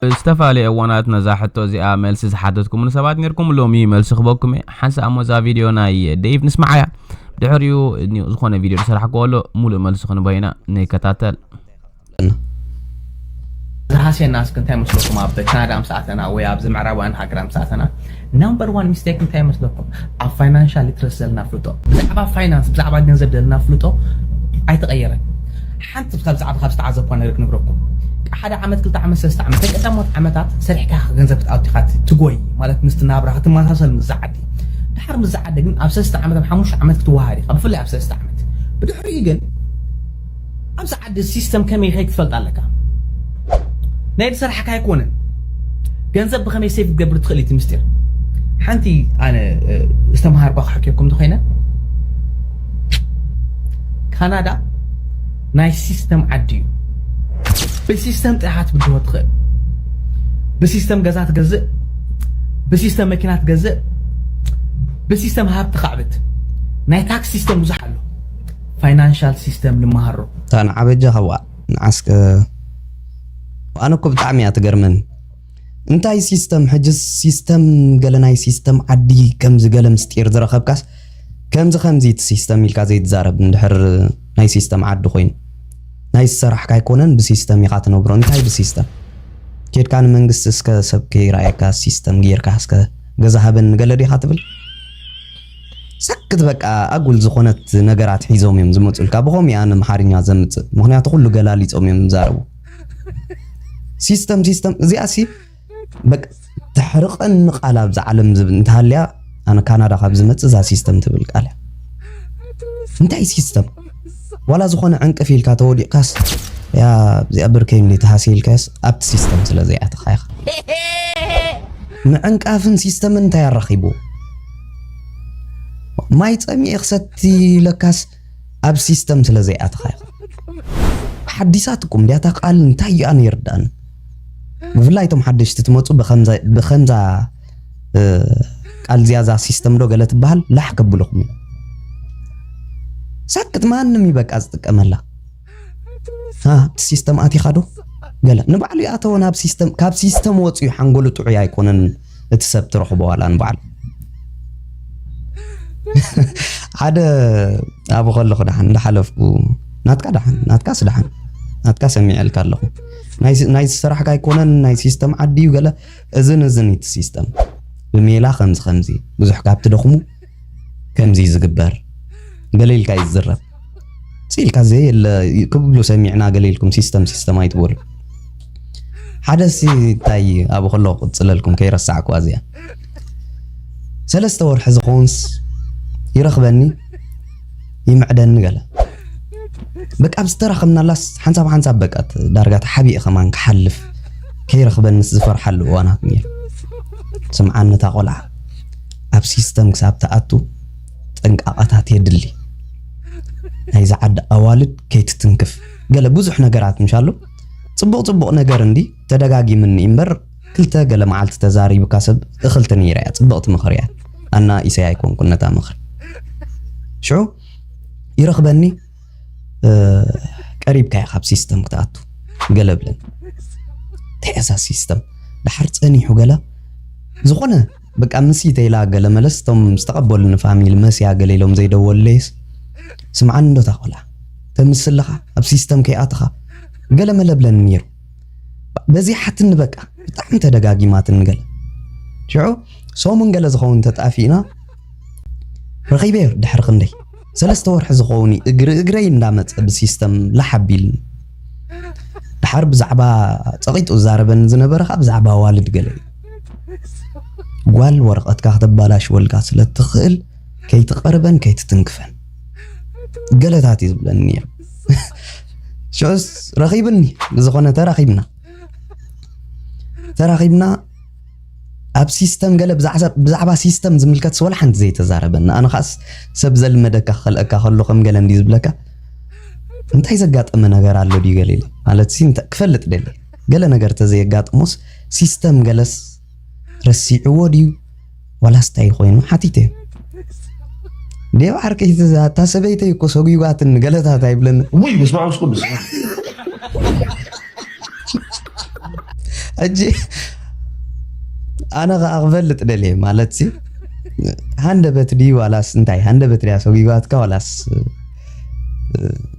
ዝተፈላለየ እዋናት ነዛ ሕቶ እዚኣ መልሲ ዝሓተትኩምኒ ሰባት ነርኩም፣ ሎሚ መልሲ ክበኩም እየ። ሓንሳእ እሞ እዛ ቪድዮ ናይ ዴቭ ንስማዓያ። ድሕሪኡ ኒ-፣ ዝኾነ ቪድዮ ዝሰራሕኩ ኣሎ፣ ሙሉእ መልሲ ክንበይና ንከታተል። ዝሃስየና እስኪ እንታይ መስለኩም? ኣብ ካናዳ ምስ ኣተና ወይ ኣብዚ ምዕራባውያን ሃገራት ምስ ኣተና፣ ናምበር ዋን ሚስቴክ እንታይ መስለኩም? ኣብ ፋይናንሻል ሊትረሲ ዘለና ፍልጦ፣ ብዛዕባ ፋይናንስ፣ ብዛዕባ ገንዘብ ዘለና ፍልጦ ኣይተቐየረን። ሓንቲ ካብ ብዛዕባ ካብ ዝተዓዘብኳ ነገር ክነግረኩም። ሓደ ዓመት፣ ክልተ ዓመት፣ ሰለስተ ዓመት፣ ናይ ቀዳሞት ዓመታት ሰሪሕካ ገንዘብ ክትኣቱ ኢኻ ትጎይ፣ ማለት ምስቲ ናብራ ክትመሳሰል ምስ ዝዓዲ። ድሓር ምስ ዝዓደ ግን ኣብ ሰለስተ ዓመት፣ ኣብ ሓሙሽተ ዓመት ክትወሃድ ኢኻ፣ ብፍላይ ኣብ ሰለስተ ዓመት። ብድሕሪኡ ግን ኣብዚ ዓዲ ሲስተም ከመይ ይኸይድ ክትፈልጥ ኣለካ። ናይ ዝሰራሕካ ኣይኮነን። ገንዘብ ብኸመይ ሴፍ ክትገብር ትኽእል እቲ ምስጢር። ሓንቲ ኣነ፣ እ፣ ዝተምሃርኳ ክሕክየኩም እንተኾይነ፣ ካናዳ ናይ ሲስተም ዓዲ እዩ። ብሲስተም ጥራሕ ክትብድሆ ትኽእል። ብሲስተም ገዛ ትገዝእ፣ ብሲስተም መኪና ትገዝእ፣ ብሲስተም ሃብቲ ከዕብት። ናይ ታክስ ሲስተም ብዙሕ ኣሎ። ፋይናንሻል ሲስተም ንመሃሮ። እታ ንዓበጃ ካብኣ ንዓስከ ኣነ እኮ ብጣዕሚ እያ ትገርመኒ። እንታይ ሲስተም? ሕጂ ሲስተም፣ ገለ ናይ ሲስተም ዓዲ ከምዚ ገለ ምስጢር ዝረኸብካስ፣ ከምዚ ከምዚ እቲ ሲስተም ኢልካ ዘይትዛረብ፣ እንድሕር ናይ ሲስተም ዓዲ ኮይኑ፣ ናይ ዝሰራሕካ ኣይኮነን፣ ብሲስተም ኢኻ ትነብሮ። እንታይ ብሲስተም? ኬድካ ንመንግስቲ እስከ ሰብ ከይረኣየካ ሲስተም ጌርካ እስከ ገዛ ሃበኒ ገለ ዲኻ ትብል? ሰክት በቃ፣ ኣጉል ዝኾነት ነገራት ሒዞም እዮም ዝመጹልካ። ብኸምኡ እያ ንኣምሓርኛ ዘምጽእ። ምኽንያቱ ኩሉ ገላሊጾም እዮም ዝዛረቡ። ሲስተም፣ ሲስተም፣ እዚኣ ሲ በቃ ተሕርቐኒ ቃል ኣብዛ ዓለም ዝብል እንተሃልያ፣ ኣነ ካናዳ ካብ ዝመጽእ እዛ ሲስተም ትብል ቃል እያ። እንታይ ሲስተም? ዋላ ዝኾነ ዕንቅፍ ኢልካ ተወዲቕካስ፣ ያ እዚኣ ብርከይ እንዴ ተሃስየ ኢልካስ ኣብቲ ሲስተም ስለ ዘይኣተኻ ኢኻ። ምዕንቃፍን ሲስተምን እንታይ ኣራኺብዎ? ማይ ጸሚኤ ክሰቲ ኢለካስ ኣብ ሲስተም ስለ ዘይኣተኻ ኢኻ። ሓዲሳትኩም ድያ እታ ቃል? እንታይ እዩ ኣነ ይርዳእኒ። ብፍላይ እቶም ሓደሽቲ ትመጹ ብኸምዛ፣ ብኸምዛ፣ እ፣ ቃል እዚኣ እዛ ሲስተም ዶ ገለ ትበሃል ላሕ ከብልኹም እዩ። ሳክት ማንም እዩ በቃ ዝጥቀመላ። ሃ፣ እቲ ሲስተም ኣቲኻ ዶ? ገለ ንባዕሉ ይኣተወ ናብ ሲስተም፣ ካብ ሲስተም ወፂኡ ሓንጎሉ ጥዑይ ኣይኮነን እቲ ሰብ ትረኽቦ ዋላ ንባዕሉ። ሓደ ኣብኡ ከለኹ ደሓን እንዳሓለፍኩ፣ ናትካ ደሓን፣ ናትካስ ደሓን፣ ናትካ ሰሚዐልካ ኣለኹ። ናይ ስ-፣ ናይ ዝሰራሕካ ኣይኮነን፣ ናይ ሲስተም ዓዲ እዩ ገለ፣ እዝን እዝን እዩ እቲ ሲስተም። ብሜላ ከምዚ ከምዚ፣ ብዙሕ ካብ ትደኽሙ ከምዚ እዩ ዝግበር። ገለ ኢልካ እዩ ዝዝረብ። ሲልካ ዘየለ ክብሉ ሰሚዕና ገለ ኢልኩም ሲስተም ሲስተም ኣይትበሉ። ሓደ ሲ እንታይ ኣብኡ ከለኹ ክቕጽለልኩም ከይረሳዕኩዋ እዚኣ። ሰለስተ ወርሒ ዝኾንስ ይረኽበኒ፣ ይምዕደኒ ገለ። በቃ ኣብ ዝተራኸብናላስ ሓንሳብ ሓንሳብ በቃ ት-፣ ዳርጋ ተሓቢኤ ከማን ክሓልፍ ከይረኽበንስ ዝፈርሓሉ እዋናት ነይሩ። ስምዓኒ እታ ቆልዓ፣ ኣብ ሲስተም ክሳብ ትኣቱ ጥንቃቐታት የድሊ። ናይዚ ዓዲ ኣዋልድ ከይትትንክፍ። ገለ ብዙሕ ነገራት ምሻሉ ጽቡቕ ጽቡቕ ነገር እንዲ ተደጋጊምኒ እምበር ክልተ ገለ መዓልቲ ተዛሪብካ ሰብ እኽልቲ ነይራ እያ። ጽብቕቲ ምኽሪ እያ። ኣና ኢሰይ ኣይኮንኩን ነታ ምኽሪ። ሽዑ ይረኽበኒ፣ እ፣ ቀሪብካ ኢኻ ኣብ ሲስተም ክትኣቱ ገለ ብለን። እንታይ እያ እዛ ሲስተም? ድሓር ጸኒሑ ገለ ዝኾነ በቃ ምስ ኢተይላ ገለ መለስ እቶም ዝተቐበሉኒ ፋሚሊ መስያ ገለ ኢሎም ዘይደወሉለይስ፣ ስምዓኒ እንዶ እታ ቆልዓ ተምስልኻ ኣብ ሲስተም ከይኣትኻ ገለ መለ ብለኒ ነይሩ። በዚ ሓትኒ በቃ ብጣዕሚ ተደጋጊማትኒ ገለ። ሽዑ ሰሙን ገለ ዝኸውን ተጣፊእና ረኺበዮ ድሕሪ ክንደይ ሰለስተ ወርሒ ዝኸውን እዩ እግሪ እግረይ እንዳመጸ ብሲስተም ላሕ ኣቢልኒ። ድሓር ብዛዕባ ጸቒጡ ዝዛረበኒ ዝነበረ ከኣ ብዛዕባ ኣዋልድ ገለ እዩ። ጓል ወረቐትካ ክተባላሽወልካ ስለ ትኽእል ከይትቐርበን ከይትትንክፈን ገለታት እዩ ዝብለኒ ነይሩ። ሽዑስ ረኺብኒ፣ ብዝኾነ ተራኺብና። ተራኺብና ኣብ ሲስተም ገለ ብዛዕባ፣ ብዛዕባ ሲስተም ዝምልከት ወላ ሓንቲ ዘይተዛረበና። ኣነ ኸኣስ ሰብ ዘልመደካ ክኸልአካ ከሎ ከም ገለ እንዲ ዝብለካ፣ እንታይ ዘጋጠመ ነገር ኣሎ ድዩ ገለ ኢለ። ማለት ሲ እንተ-፣ ክፈልጥ ደሊ። ገለ ነገር ተዘየጋጥሞስ ሲስተም ገለስ ረሲዕዎ ድዩ? ዋላስ እንታይ ኮይኑ ሓቲተ። ዴብ ዓርከይ፣ እታ ሰበይተይ እኮ ሰጉጓትኒ ገለታት ኣይብለኒ። ውይ፣ በስመ አብ ወመንፈስ ቅዱስ። ሕጂ ኣነ ከኣ ክፈልጥ ደልየ ማለት ሲ፣ ሃንደበት ድዩ ዋላስ እንታይ? ሃንደበት ድያ ሰጒጓትካ ዋላስ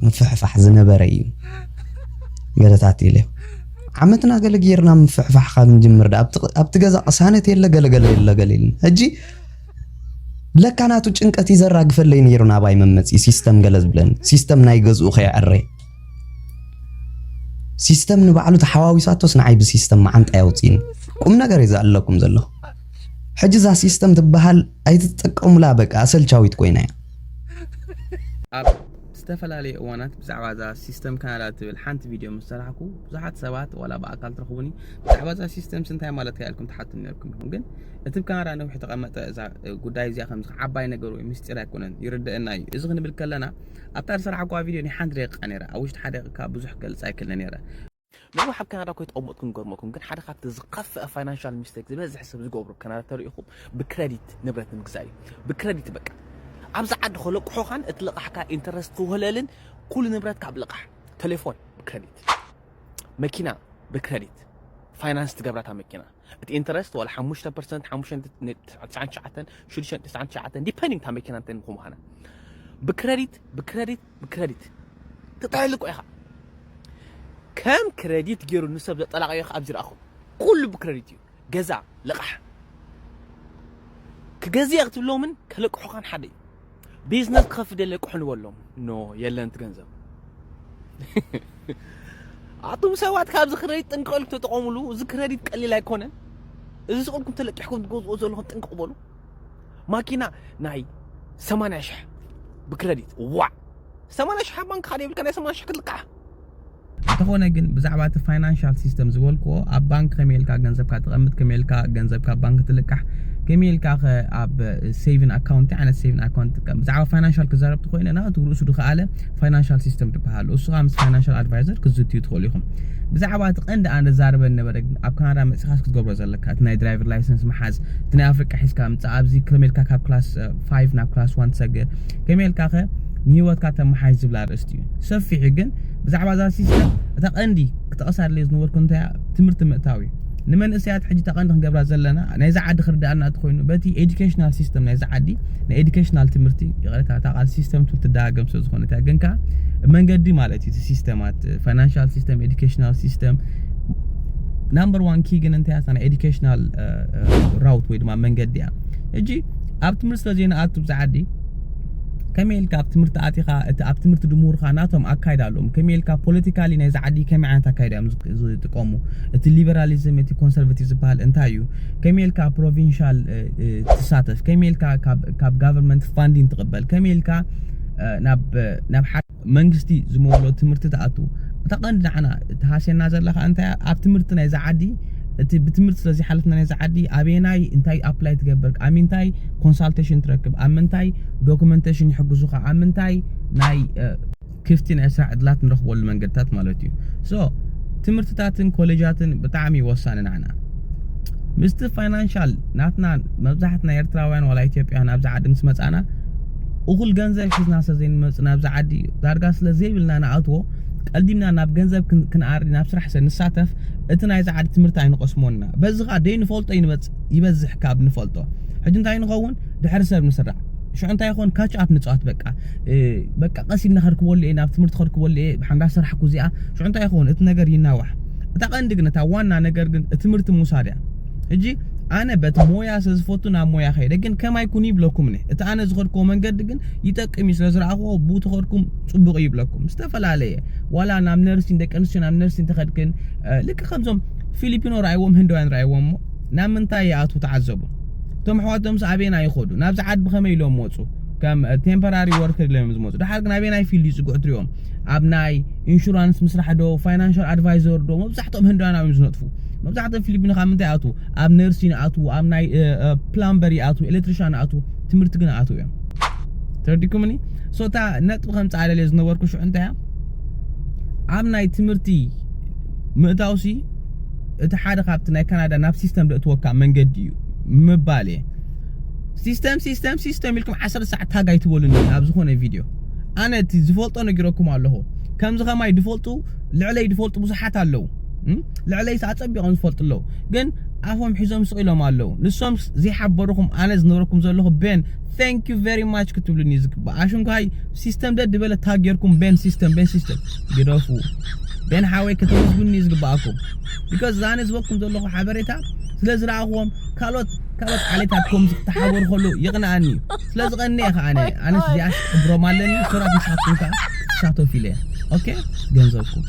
ምፍሕፋሕ ዝነበረ እዩ? ገለታት ኢለ ዓመትና ገለ ጌርና ምፍሕፋሕ ካብ ንጅምር ዳ ኣብቲ ገዛ ቅሳነት የለ፣ ገለ ገለ የለ፣ ገለ ኢልና። ሕጂ ለካ ናቱ ጭንቀት እዩ ዘራግፈለይ ነይሩ ናባይ መመፂ ሲስተም ገለ ዝብለኒ፣ ሲስተም ናይ ገዝኡ ከየዐረ። ሲስተም ንባዕሉ ተሓዋዊሳቶስ ንዓይ ብሲስተም መዓንጣ ያውፅኒ። ቁም ነገር እዩ ዘዕለኩም ዘለኹ። ሕጂ እዛ ሲስተም ትበሃል ኣይትጠቀሙላ፣ በቃ ኣሰልቻዊት ኮይና እያ። ኣብ ዝተፈላለዩ እዋናት ብዛዕባ እዛ ሲስተም ካናዳ ትብል ሓንቲ ቪድዮ ምስ ሰራሕኩ ብዙሓት ሰባት ዋላ ብኣካል ትረኽቡኒ ብዛዕባ እዛ ሲስተም እንታይ ማለት ከ ኢልኩም ትሓቱኒ ነርኩም ኢኹም። ግን እቲ ብ ካናዳ ነዊሕ ተቐመጠ እዛ ጉዳይ እዚኣ ከምዚ ዓባይ ነገር ወይ ምስጢር ኣይኮነን፣ ይርደአና እዩ። እዚ ክንብል ከለና ኣብታ ዝሰራሕኳ ቪድዮ ናይ ሓንቲ ደቂቃ ነይራ፣ ኣብ ውሽጢ ሓደ ደቂቃ ብዙሕ ክገልጽ ኣይክእልን ነይረ። ነዊሕ ኣብ ካናዳ እኮ ተቐመጥኩ ንገርመኩም፣ ግን ሓደ ካብቲ ዝኸፍአ ፋይናንሻል ሚስቴክ ዝበዝሕ ሰብ ዝገብሮ ካናዳ ተሪኢኹም ብክረዲት ንብረት ንምግዛእ እዩ። ብክረዲት በቃ ኣብዚ ዓዲ ከለቅሑኻን እቲ ልቓሕካ ኢንተረስት ክውህለልን ኩሉ ንብረትካ ኣብ ልቓሕ፣ ቴሌፎን ብክረዲት፣ መኪና ብክረዲት ፋይናንስ ትገብራታ መኪና እቲ ኢንተረስት ዋላ ሓሙሽተ ፐርሰንት ሓሙሽተ ነጥቢ ትስዓን ትሽዓተን ሽዱሽተ ነጥቢ ትስዓን ትሽዓተን ዲፐንዲንግ እታ መኪና እንታይ ምዃና ብክረዲት ብክረዲት ብክረዲት ትጥሕል እኮ ኢኻ። ከም ክረዲት ገይሩ ንሰብ ዘጠላቐዮ ከ ኣብዚ ረኣኹም ኩሉ ብክረዲት እዩ። ገዛ ልቓሕ ክገዝእ ክትብሎምን ከለቅሑኻን ሓደ እዩ። ቢዝነስ ክኸፍት ደለ ቅሑ ንበሎም ኖ የለን እቲ ገንዘብ። ኣቱም ሰባት ካብዚ ክረዲት ጥንቅቕ ኢልኩም ተጠቐሙሉ። እዚ ክረዲት ቀሊል ኣይኮነን። እዚ ስቕ ኢልኩም ተለቂሕኩም ትገዝኦ ዘለኹም ጥንቅቕ በሉ። ማኪና ናይ ሰማንያ ሽሕ ብክረዲት ዋዕ ሰማንያ ሽሕ ኣብ ባንክ ካደ ይብልካ ናይ ሰማንያ ሽሕ ክትልቃሕ እንተኾነ ግን ብዛዕባ እቲ ፋይናንሻል ሲስተም ዝበልክዎ ኣብ ባንክ ከመይ ኢልካ ገንዘብካ ትቐምጥ ከመይ ኢልካ ገንዘብካ ኣብ ባንክ ትልቃሕ ከመይ ኢልካ ከ ኣብ ሴቪን ኣካውንት ዓይነት ሴቪን ኣካውንት ትጥቀም ብዛዕባ ፋይናንሻል ክዛረብ ተኮይነ ናቱ ርእሱ ዝኸኣለ ፋይናንሻል ሲስተም ትበሃል እሱ ከዓ ምስ ፋይናንሻል ኣድቫይዘር ክትዝትዩ ትኽእሉ ኢኹም ብዛዕባ እቲ ቀንዲ ኣነ ዛርበ ነበረ ኣብ ካናዳ መፅኻስ ክትገብሮ ዘለካ እቲ ናይ ድራይቨር ላይሰንስ መሓዝ እቲ ናይ ኣፍሪቃ ሒዝካ ምፃእ ኣብዚ ከመይ ኢልካ ካብ ክላስ ፋይቭ ናብ ክላስ ዋን ትሰግር ከመይ ኢልካ ከ ንህይወትካ ተመሓይሽ ዝብል ኣርእስቲ እዩ ሰፊሕ እዩ ግን ብዛዕባ እዛ ሲስተም እታ ቀንዲ ክጠቕሳ ድለየ ዝነበርኩ እንታይ ትምህርቲ ምእታው እዩ ንመንእሰያት ሕጂ እታ ቀንዲ ክንገብራ ዘለና ናይዛ ዓዲ ክርዳኣና እቲ ኮይኑ በቲ ኤዱኬሽናል ሲስተም ናይዛ ዓዲ ናይ ኤዱኬሽናል ትምህርቲ ይቕረታ እታ ቃል ሲስተም ትብል ትደጋገም ስለ ዝኾነት እያ ግን ከዓ መንገዲ ማለት እዩ እቲ ሲስተማት ፋይናንሻል ሲስተም ኤዱኬሽናል ሲስተም ናምበር ዋን ኪ ግን እንታይ እያ ናይ ኤዱኬሽናል ራውት ወይ ድማ መንገዲ እያ ሕጂ ኣብ ትምህርቲ ስለ ዘይንኣቱ ብዛ ዓዲ ከመይ ኢልካ ኣብ ትምህርቲ ኣቲኻ እቲ ኣብ ትምህርቲ ድምሁርካ ናቶም ኣካይዳ ኣለዎም ከመይ ኢልካ ፖለቲካሊ ናይዚ ዓዲ ከመይ ዓይነት ኣካይዳ እዮም ዝጥቀሙ እቲ ሊበራሊዝም እቲ ኮንሰርቫቲቭ ዝበሃል እንታይ እዩ ከመይ ኢልካ ፕሮቪንሻል ትሳተፍ ከመይ ኢልካ ካብ ጋቨርንመንት ፋንዲን ትቕበል ከመይ ኢልካ ናብ መንግስቲ ዝመወሎ ትምህርቲ ትኣቱ እታ ቀንዲ ንዓና ትሃስየና ዘለካ እንታይ ኣብ ትምህርቲ ናይዛ ዓዲ እቲ ብትምህርቲ ስለዚ ሓለፍና ናይዛ ዓዲ ኣበየናይ እንታይ ኣፕላይ ትገብር ኣብ ምንታይ ኮንሳልቴሽን ትረክብ ኣብ ምንታይ ዶክመንቴሽን ይሕግዙካ ኣብ ምንታይ ናይ ክፍቲ ናይ ስራሕ ዕድላት ንረኽበሉ መንገድታት ማለት እዩ so ትምህርትታትን ኮሌጃትን ብጣዕሚ ወሳኒ ንዓና ምስቲ ፋይናንሻል ናትና መብዛሕትና ኤርትራውያን ዋላ ኢትዮጵያን ኣብዚ ዓዲ ምስ መፃና እኹል ገንዘብ ሒዝና ስለ ዘይንመፅእ ናብዚ ዓዲ ዳርጋ ስለ ዘይብልና ንኣትዎ ቀልዲምና ናብ ገንዘብ ክንኣሪ ናብ ስራሕ ስለ ንሳተፍ እቲ ናይዚ ዓዲ ትምህርቲ ኣይንቐስሞና በዚ ከዓ ደይንፈልጦ ይበዝሕ ካብ ንፈልጦ ሕጂ እንታይ ንኸውን ድሕሪ ሰብ ንስራዕ ሽዑ እንታይ ይኸውን ካች ኣፕ ንፅዋት በቃ በቃ ቀስ ኢልና ከርክበሉ እየ ናብ ትምህርቲ ከርክበሉ እየ ሓንዳ ስራሕኩ እዚኣ ሽዑ እንታይ ይኸውን እቲ ነገር ይናዋሕ እታ ቀንዲ ግን እታ ዋና ነገር ግን ትምህርቲ ምውሳድ እያ ሕጂ ኣነ በቲ ሞያ ስለ ዝፈቱ ናብ ሞያ ከይደ ግን ከማይ ኩን ይብለኩም ነ እቲ ኣነ ዝኸድክዎ መንገዲ ግን ይጠቅም እዩ ስለ ዝረኣኽዎ ብኡ ተኸድኩም ፅቡቕ ይብለኩም ዝተፈላለየ ዋላ ናብ ነርሲን ደቂ ኣንስትዮ ናብ ነርሲን ተኸድክን ልክ ከምዞም ፊሊፒኖ ረኣይዎም ህንዳውያን ረኣይዎም እሞ ናብ ምንታይ ይኣትዉ ተዓዘቡ እቶም ኣሕዋቶምስ ኣበየና ይኸዱ ናብዚ ዓድ ብኸመይ ኢሎም መፁ ከም ቴምፖራሪ ወርከር ኢሎም እዮም ዝመፁ ድሓር ግን ኣበየናይ ፊልድ ይፅግዑ ትሪኦም ኣብ ናይ ኢንሹራንስ ምስራሕ ዶ ፋይናንሻል ኣድቫይዘር ዶ መብዛሕትኦም ህንዳውያን እዮም ዝነጥፉ መብዛሕትኦም ፊሊፒኖ ካብ ምንታይ ይኣትዉ ኣብ ነርሲን ይኣትዉ ኣብ ናይ ፕላምበር ይኣትዉ ኤሌክትሪሻን ይኣትዉ ትምህርቲ ግን ይኣትዉ እዮም ተረዲኩምኒ so እታ ነጥቢ ከምፅኣ ደልየ ዝነበርኩ ሽዑ እንታይ እያ ኣብ ናይ ትምህርቲ ምእታውሲ እቲ ሓደ ካብቲ ናይ ካናዳ ናብ ሲስተም ዘእትወካ መንገዲ እዩ ምባል እየ ሲስተም ሲስተም ሲስተም ኢልኩም ዓሰርተ ሰዓት ታግ ኣይትበሉኒ ኣብ ዝኾነ ቪድዮ ኣነ እቲ ዝፈልጦ ነጊረኩም ኣለኹ ከምዚ ከማይ ዝፈልጡ ልዕለይ ዝፈልጡ ብዙሓት ኣለዉ እም? ልዕለይስ ኣጸቢቖም ዝፈልጡ ኣለዉ። ግን ኣፎም ሒዞም ስቕ ኢሎም ኣለዉ። ንሶም ዘይሓበሩኹም፣ ኣነ ዝነግረኩም ዘለኹ ቤን thank you very much ክትብሉኒ ዝግባእ። ኣሽንኳይ ሲስተም ደድ በለ ታግ ጌርኩም ቤን ሲስተም፣ ቤን ሲስተም ግደፉ። ቤን ሓወይ ከተመስግኑኒ ዝግባኣኩም። ቢካዝ እዛ ኣነ ዝበኩም ዘለኹ ሓበሬታ ስለ ዝረኣኹዎም ካልኦት፣ ካልኦት ዓሌታት ከምዚ ክተሓበሩ ከለዉ የቕንኣኒ እዩ። ስለ ዝቐንእ እየ ከኣ ኣነ፣ ኣነስ እዚኣስ ክሕብሮም ኣለኒ፣ ሶራት ንስኻትኩም ከኣ ክትሳተፉ ኢለ እየ። ኦኬ? ገንዘብኩም።